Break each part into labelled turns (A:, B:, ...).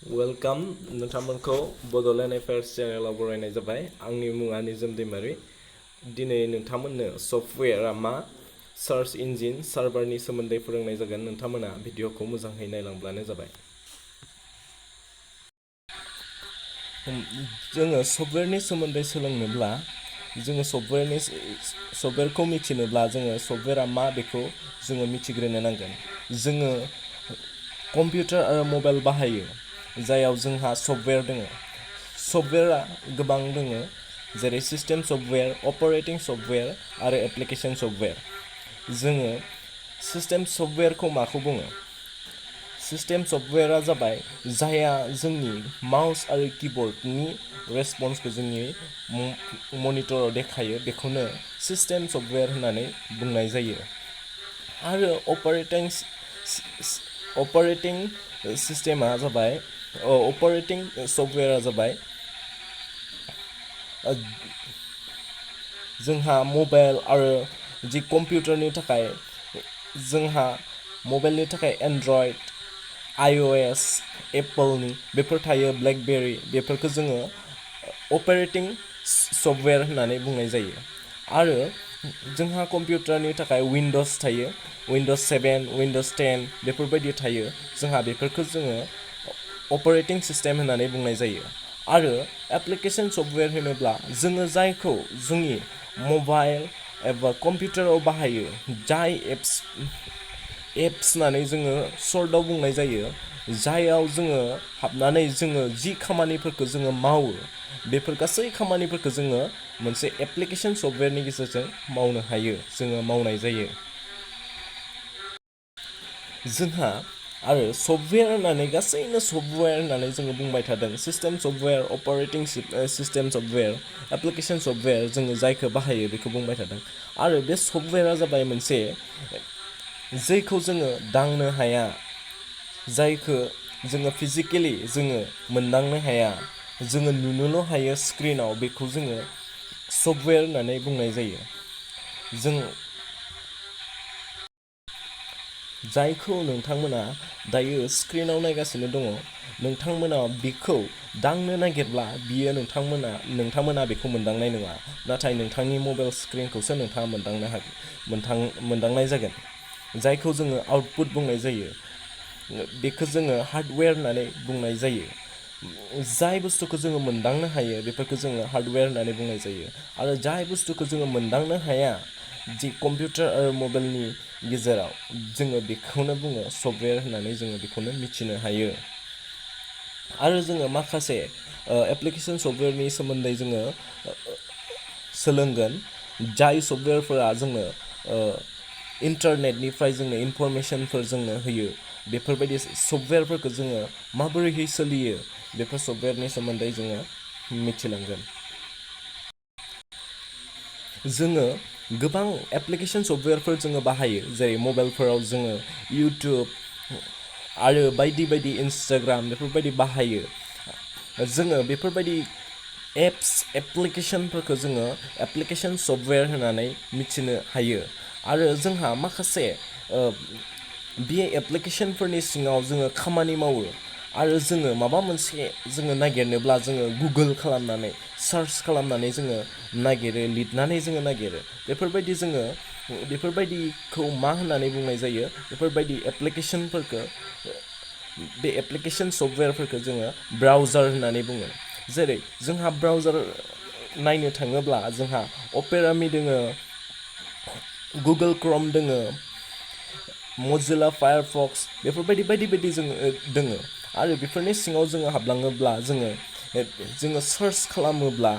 A: welcome नोंथांमोनखौ Bodoland affairs चेनेलाव बरायनाय जाबाय आंनि मुङा निजोम दैमारि दिनै नोंथांमोननो सफ्टवेयारआ मा सार्च इन्जिन सार्भारनि सोमोन्दै फोरोंनाय जागोन नोंथांमोना भिडिअखौ मोजाङै नायलांब्लानो जाबाय जोङो सफ्टवेयारनि सोमोन्दै सोलोंनोब्ला जोङो सफ्टवेयारखौ मिथिनोब्ला जोङो सफ्टवेयारआ मा बेखौ जोङो मिथिग्रोनो नांगोन जोङो कम्पिउटार आरो मबाइल बाहायो जायाव जोंहा सफ्टवेयार दङ सफ्टवेयारआ गोबां दङ जेरै सिस्टेम सफ्टवेयार अपारेटिं सफ्टवेयार आरो एप्लिकेसन सफ्टवेयार जोङो सिस्टेम सफ्टवेयारखौ माखौ बुङो सिस्टेम सफ्टवेयारआ जाबाय जायहा जोंनि माउस आरो किबर्डनि रेसपन्सखौ जोंनि मनिटराव देखायो बेखौनो सिस्टेम सफ्टवेयार होननानै बुंनाय जायो आरो अपारेटिं सिस्टेमा जाबाय अपारेटिं सफ्टवेयारा जाबाय जोंहा मबाइल आरो जि कम्पिउटारनि थाखाय जोंहा मबाइलनि थाखाय एन्ड्रइड iOS एप्पलनि बेफोर थायो ब्लेकबेरि बेफोरखौ जोङो अपारेटिं सफ्टवेयार होननानै बुंनाय जायो आरो जोंहा कम्पिउटारनि थाखाय विन्ड'ज थायो विन्ड'ज 7 विन्ड'ज 10 बेफोरबायदि थायो जोंहा बेफोरखौ जोङो अपारेटिं सिस्टेम होननानै बुंनाय जायो आरो एप्लिकेसन सफ्टवेयार होनोब्ला जोङो जायखौ जोंनि मबाइल एबा कम्पिउटाराव बाहायो जाय एप्स होननानै जोङो सर्टआव बुंनाय जायो जायाव जोङो हाबनानै जोङो जि खामानिफोरखौ जोङो मावो बेफोर गासै खामानिफोरखौ जोङो मोनसे एप्लिकेसन सफ्टवेयारनि गेजेरजों मावनो हायो जोङो मावनाय जायो जोंहा आरो सफ्टवेयार होननानै गासैनो सफ्टवेयार होननानै जोङो बुंबाय थादों system software अपारेटिं system software application software जोङो जायखौ बाहायो बेखौ बुंबाय थादों आरो बे सफ्टवेयारा जाबाय मोनसे जायखौ जोङो दांनो हाया जायखौ जोङो फिजिकेलि जोङो मोनदांनो हाया जोङो नुनोल' हायो स्क्रिनाव बेखौ जोङो सफ्टवेयार होननानै बुंनाय जायो जों जायखौ नोंथांमोना दायो स्क्रिनाव नायगासिनो दङ नोंथांमोना बेखौ दांनो नागिरब्ला बियो नोंथांमोना बेखौ मोनदांनाय नङा नाथाय नोंथांनि मबाइल स्क्रिनखौसो नोंथाङा मोनदांनाय जागोन जायखौ जोङो आउटपुट बुंनाय जायो बेखौ जोङो हार्डवेयर होननानै बुंनाय जायो जाय बुस्थुखौ जोङो मोनदांनो हायो बेफोरखौ जोङो हार्डवेयर होननानै बुंनाय जायो आरो जाय बुस्थुखौ जोङो मोनदांनो हाया जि कम्पिउटार आरो मबाइलनि गेजेराव जोङो बेखौनो बुङो सफ्टवेयर होननानै जोङो बेखौनो मिथिनो हायो आरो जोङो माखासे एप्लिकेसन सफ्टवेरनि सोमोन्दै जोङो सोलोंगोन जाय सफ्टवेरफोरा जोंनो इन्टारनेटनिफ्राय जोंनो इनफरमेसनफोर जोंनो होयो बेफोरबायदि सफ्टवेरफोरखौ जोङो माबोरैहाय सोलियो बेफोर सफ्टवेरनि सोमोन्दै जोङो मिथिलांगोन जोङो गोबां एप्लिकेसन सफ्टवेरफोर जोङो बाहायो जेरै मबाइलफोराव जोङो इउटुब आरो बायदि बायदि इन्स्टाग्राम बेफोरबायदि बाहायो जोङो बेफोरबायदि एप्लिकेसनफोरखौ जोङो एप्लिकेसन सफ्टवेर होननानै मिथिनो हायो आरो जोंहा माखासे बे एप्लिकेसनफोरनि सिङाव जोङो खामानि मावो आरो जोङो माबा मोनसे जोङो नागिरनोब्ला जोङो गुगोल खालामनानै सार्च खालामनानै जोङो लिरनानै जोङो नागिरो बेफोरबायदिखौ मा होननानै बुंनाय जायो बेफोरबायदि एप्लिकेसनफोरखौ बे एप्लिकेसन सफ्टवेरफोरखौ जोङो ब्राउजार होननानै बुङो जेरै जोंहा ब्राउजार नायनो थाङोब्ला जोंहा अपेरामि दोङो गुगोल क्रम दोङो मजिला फायारफक्स बेफोरबायदि बायदि बायदि जोङो दोङो आरो बेफोरनि सिङाव जोङो हाबलाङोब्ला जोङो सार्च खालामोब्ला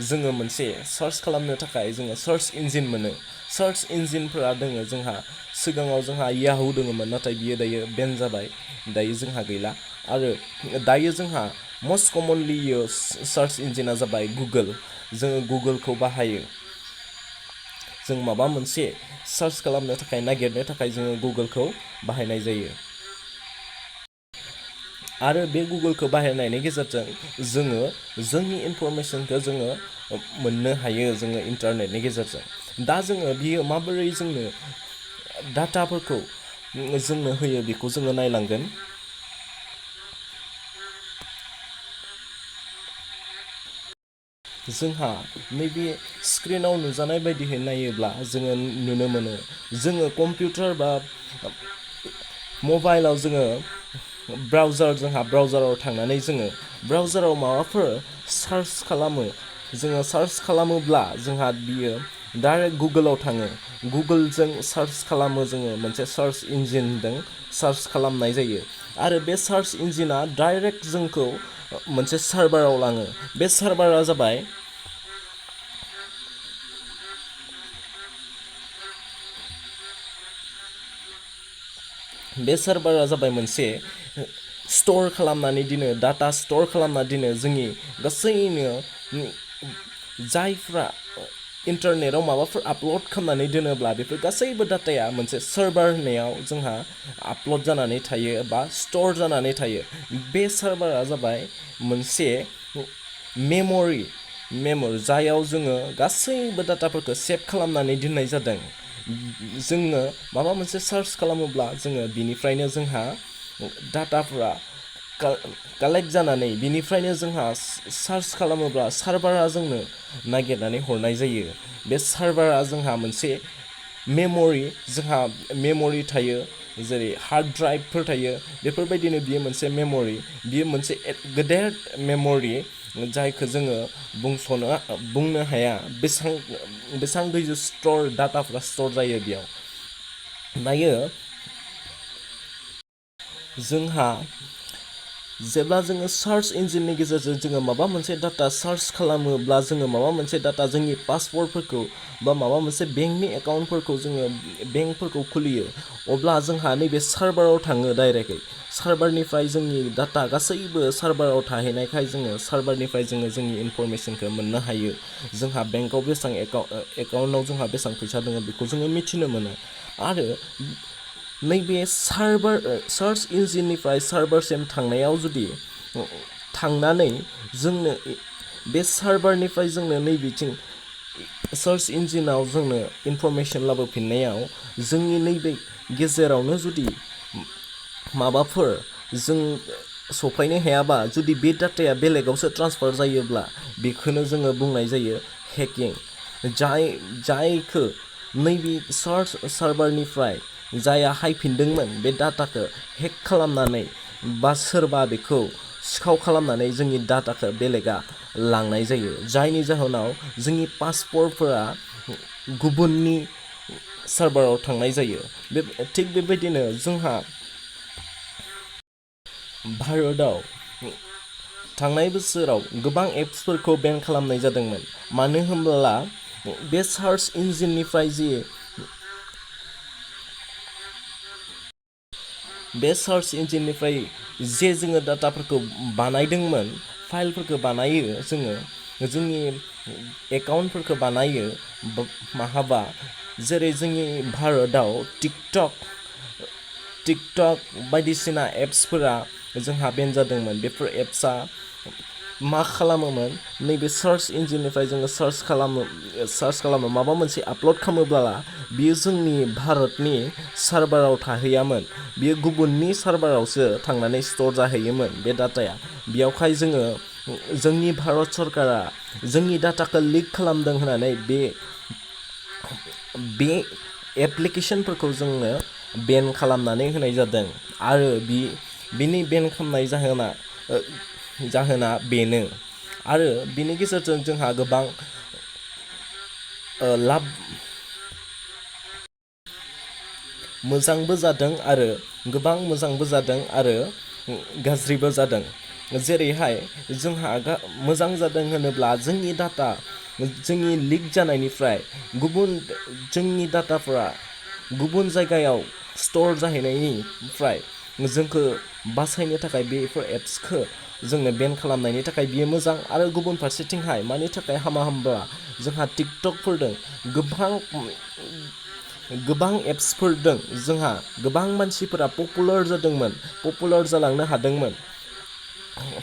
A: जोङो मोनसे सार्च खालामनो थाखाय जोङो सार्च इन्जिन मोनो सार्च इन्जिनफोरा दोङो जोंहा सिगाङाव जोंहा याहू दोङोमोन नाथाय बियो दायो बेन जाबाय दायो जोंहा गैला आरो दायो जोंहा मस्ट कमनलि सार्च इन्जिना जाबाय गुगोल जोङो गुगोलखौ बाहायो जों माबा मोनसे सार्च खालामनो थाखाय नागिरनो थाखाय जोङो गुगोलखौ बाहायनाय जायो आरो बे गुगोलखौ बाहायनायनि गेजेरजों जोङो जोंनि इनफरमेसनखौ जोङो मोननो हायो जोङो इन्टारनेटनि गेजेरजों दा जोङो बियो माबोरै जोंनो डाटाफोरखौ जोंनो होयो बेखौ जोङो नायलांगोन जोंहा नैबे स्क्रिनाव नुजानाय बायदियै नायोब्ला जोङो नुनो मोनो जोङो कम्पिउटार बा मबाइलाव जोङो जोंहा ब्राउजाराव थांनानै जोङो ब्राउजाराव माबाफोर सार्च खालामो जोङो सार्च खालामोब्ला जोंहा बियो डाइरेक्ट गुगोलाव थाङो गुगोलजों सार्च खालामो जोङो मोनसे सार्च इन्जिनजों सार्च खालामनाय जायो आरो बे सार्च इन्जिना डाइरेक्ट जोंखौ मोनसे सार्भाराव लाङो बे सार्भारा जाबाय बे सार्भारा जाबाय मोनसे स्ट'र खालामनानै दोनो डाटा स्ट'र खालामना दोनो जोंनि गासैनो जायफ्रा इन्टारनेटआव माबाफोर आपल'ड खालामनानै दोनोब्ला बेफोर गासैबो डाटाया मोनसे सार्भार होननायाव जोंहा आपल'ड जानानै थायो बा स्ट'र जानानै थायो बे सार्भारा जाबाय मोनसे मेम'रि जायाव जोङो गासैबो डाटाफोरखौ सेभ खालामनानै दोननाय जादों जोङो माबा मोनसे सार्च खालामोब्ला जोङो बिनिफ्रायनो जोंहा डाटाफोरा कालेक्ट जानानै बिनिफ्रायनो जोंहा सार्च खालामोब्ला सार्भारा जोंनो नागिरनानै हरनाय जायो बे सार्भारा जोंहा मोनसे मेम'रि थायो जेरै हार्ड ड्राइभफोर थायो बेफोरबायदिनो बियो मोनसे मेम'रि बियो मोनसे गेदेर मेम'रि जायखौ जोङो बुंनो हाया बेसेबां गिदिर स्ट'र डाटाफ्रा स्ट'र जायो बेयाव दायो जोंहा जेब्ला जोङो सार्च इन्जिननि गेजेरजों जोङो माबा मोनसे डाटा सार्च खालामोब्ला जोङो माबा मोनसे डाटा जोंनि पासवर्डफोरखौ बा माबा मोनसे बेंकनि एकाउन्टफोरखौ जोङो बेंकफोरखौ खुलियो अब्ला जोंहा नैबे सार्भाराव थाङो डाइरेक्टयै सार्भारनिफ्राय जोंनि डाटा गासैबो सार्भाराव थाहैनायखाय जोङो सार्भारनिफ्राय जोङो जोंनि इनफरमेसनखौ मोननो हायो जोंहा बेंकआव बेसेबां एकाउन्टआव जोंहा बेसेबां फैसा दङ बेखौ जोङो मिथिनो मोनो आरो नैबे सार्च इन्जिननिफ्राय सार्भारसिम थांनायाव जुदि थांनानै जोंनो बे सार्भारनिफ्राय जोंनो नैबेथिं सार्च इन्जिनाव जोंनो इनफरमेसन लाबोफिननायाव जोंनि नैबे गेजेरावनो जुदि माबाफोर जों सफैनो हायाबा जुदि बे डाटाया बेलेगावसो ट्रान्सफार जायोब्ला बेखौनो जोङो बुंनाय जायो हेकिं जायखौ नैबे सार्च सार्भारनिफ्राय जाया हायफिनदोंमोन बे डाटाखौ हेक खालामनानै बा सोरबा बेखौ सिखाव खालामनानै जोंनि डाटाखौ बेलेगा लांनाय जायो जायनि जाहोनाव जोंनि पासवर्डफोरा गुबुननि सार्भाराव थांनाय जायो थिग बेबायदिनो जोंहा भारतआव थांनाय बोसोराव गोबां एप्सफोरखौ बेन खालामनाय जादोंमोन मानो होनब्ला बे सार्च इन्जिननिफ्राय जे जोङो डाटाफोरखौ बानायदोंमोन फाइलफोरखौ बानायो जोङो जोंनि एकाउन्टफोरखौ बानायो माहाबा जेरै जोंनि भारतआव टिकटक बायदिसिना एप्सफोरा जोंहा बेन जादोंमोन बेफोर एप्सआ मा खालामोमोन नैबे सार्च इन्जिननिफ्राय जोङो सार्च खालामो माबा मोनसे आपल'ड खालामोब्ला बियो जोंनि भारतनि सार्भाराव थाहैयामोन बियो गुबुननि सार्भारावसो थांनानै स्ट'र जाहैयोमोन बे डाटाया बेयावहाय जोंनि भारत सरकारा जोंनि डाटाखौ लिक खालामदों होननानै बे एप्लिकेसनफोरखौ जोंनो बेन खालामनानै होनाय जादों आरो बिनि बेन खालामनाय जाहोना बेनो आरो बिनि गेजेरजों जोंहा गोबां मोजांबो जादों आरो गोबां मोजांबो जादों आरो गाज्रिबो जादों जेरैहाय जोंहा मोजां जादों होनोब्ला जोंनि लिक जानायनिफ्राय जोंनि डाटाफोरा गुबुन जायगायाव स्ट'र जाहैनायनिफ्राय जोंखौ बासायनो थाखाय बेफोर एप्सखौ जोंनो बेन खालामनायनि थाखाय बियो मोजां आरो गुबुन फारसेथिंहाय मानि थाखाय हामा होनब्ला जोंहा टिकटकफोरदों गोबां एप्सफोरदों जोंहा गोबां मानसिफोरा पपुलार जालांनो हादोंमोन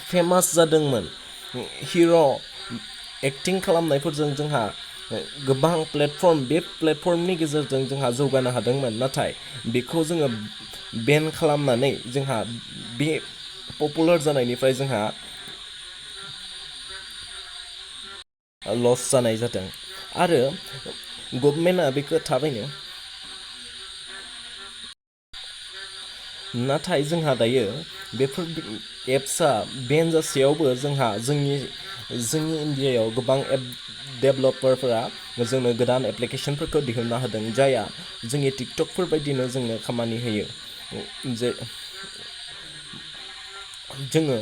A: फेमास जादोंमोन हिर' एक्टिं खालामनायफोरजों जोंहा गोबां बे प्लेटफर्मनि गेजेरजों जोंहा जौगानो हादोंमोन नाथाय बेखौ जोङो बेन खालामनानै जोंहा पपुलार जानायनिफ्राय जोंहा लस जानाय जादों आरो गभर्नमेन्टआ बेखौ थाबैनो नाथाय जोंहा दायो बेफोर एप्सआ बेन जासेयावबो जोंनि इन्डियायाव गोबां एप डेभेलपारफोरा जोंनो गोदान एप्लिकेसनफोरखौ दिहुनना होदों जायहा जोंनि टिकटकफोर बायदिनो जोंनो खामानि होयो जे जोङो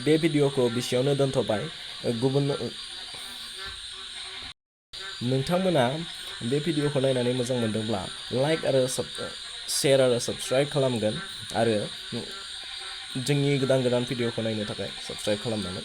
A: बे भिडिअखौ बेसेयावनो दोनथ'बाय गुबुन नोंथांमोना बे भिडिअखौ नायनानै मोजां मोनदोंब्ला लाइक आरो शेयार आरो साबस्क्राइब खालामगोन आरो जोंनि गोदान भिडिअखौ नायनो थाखाय साबस्क्राइब खालामनानै